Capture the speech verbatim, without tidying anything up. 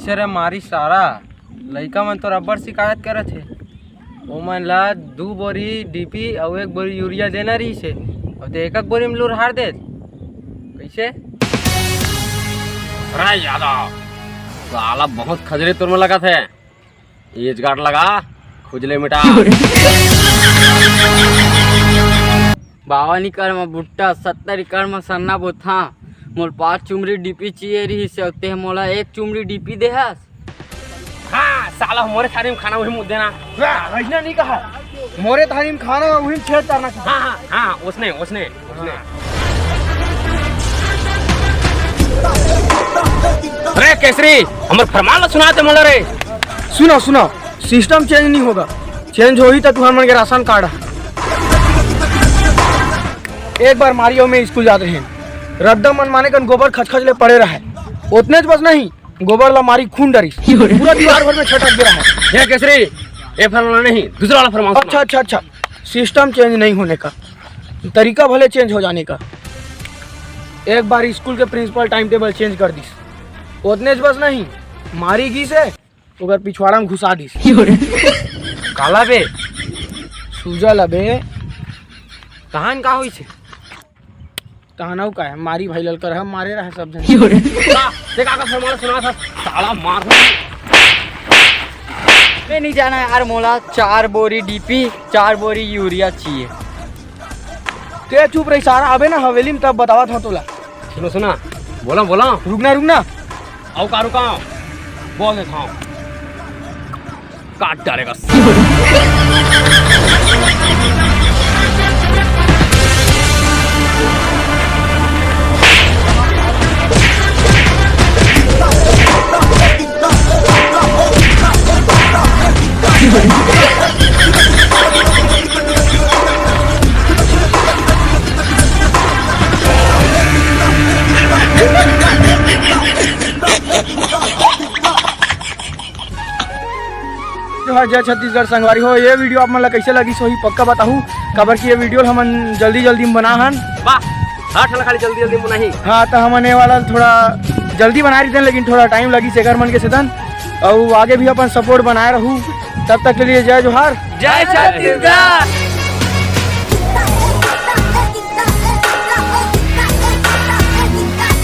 अरे मारी सारा, लइका मन तो रब्बड़ शिकायत करत हे। ओमन ला दू बोरी डीपी अउ एक बोरी यूरिया देना रहिस हे, अउ ते एक एक बोरी में लुरहार देत। कइसे? अरे यादव, साला बहुत खजरे तोर में लगत हे। एज गार्ड लगा, खुजले मिटा। बावन एकड़ म भुट्टा, सत्तर एकड़ म सरना बोथां। मोला पांच चुमरी डीपी चाहिए रहिस हे, तेह मोला एक चुमरी डीपी देहस। हाँ, साला मोरे थारी में खाना उही मुद्दे ना। अइसना नहीं कहा, मोरे थारी में खाना उही छेद करना। हाँ, हाँ, हाँ, उसने, उसने, उसने। अरे केसरी, हमर फरमान ला सुना दे मोला रे। सुनो, सुनो, सिस्टम चेंज नहीं होगा, चेंज होही त तुहर मन के राशन कार्ड ह। एक बार मारियो में स्कूल जात रहे, रद्दा मन माने कन गोबर खचखच ले पड़े रहे, ओतने च बस नहीं, गोबर ला मारी खून डरिस, पूरा दीवार भर में छटक गे रहे। ये केसरी, ये फरमान नहीं, दूसरा वाला फरमान सुना। अच्छा, अच्छा, अच्छा, सिस्टम चेंज नहीं होने का, तरीका भले चेंज हो जाने का। एक बार स्कूल के प्रिंसिपल टाइम टेबल चेंज कर दिस, ओतने च बस नहीं, मारी गिस हे, ओकर पिछवाड़ा में घुसा दिस। काला बे? सूजल अबे। तहान का होइस हे? तहान अउ का हे? मारी भाई ललकर ह, मारे रहे सब झन। का? ते का का फरमान सुना था? साला मार। मैं नहीं जाना यार, मोला चार बोरी डीपी, चार बोरी यूरिया चाहिए। ते चुप रही सारा, अबे ना हवेली में तब बतावत हंव तोला। सुनो, सुना, बोला, बोला। रुकना, रुकना। अउ का रुका? बोल देता हूँ। काट डालेगा। जोहार, जय छत्तीसगढ़ संगवारी हो। ये वीडियो आप मन ला कइसे लगिस होही पक्का बताहू, काबर कि ये वीडियो ल हमन जल्दी जल्दी में बना हन। वाह, हर ठन खाली जल्दी जल्दी में बनाही। हाँ, त हमन ये वाला थोड़ा जल्दी बनाए रहितन, लेकिन थोड़ा टाइम लगिस एकर मन के सेदन। अउ आगे भी अपन सपोर्ट बनाए रहू। तब तक के लिए जय जोहार। जय छत्तीसगढ़।